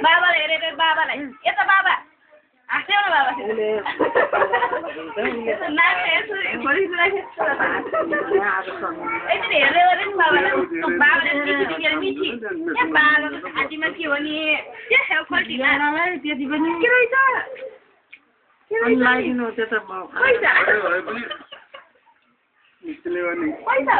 बाबालाई हेरेर बाबालाई यता बाबा आस्यो न बाबा यसरी हेर्दै गरे नि बाबालाई बाबाले मिठी आजीमा के हो नि त्यति पनि के रहेछ लगाइदिनु त्यो त पैसा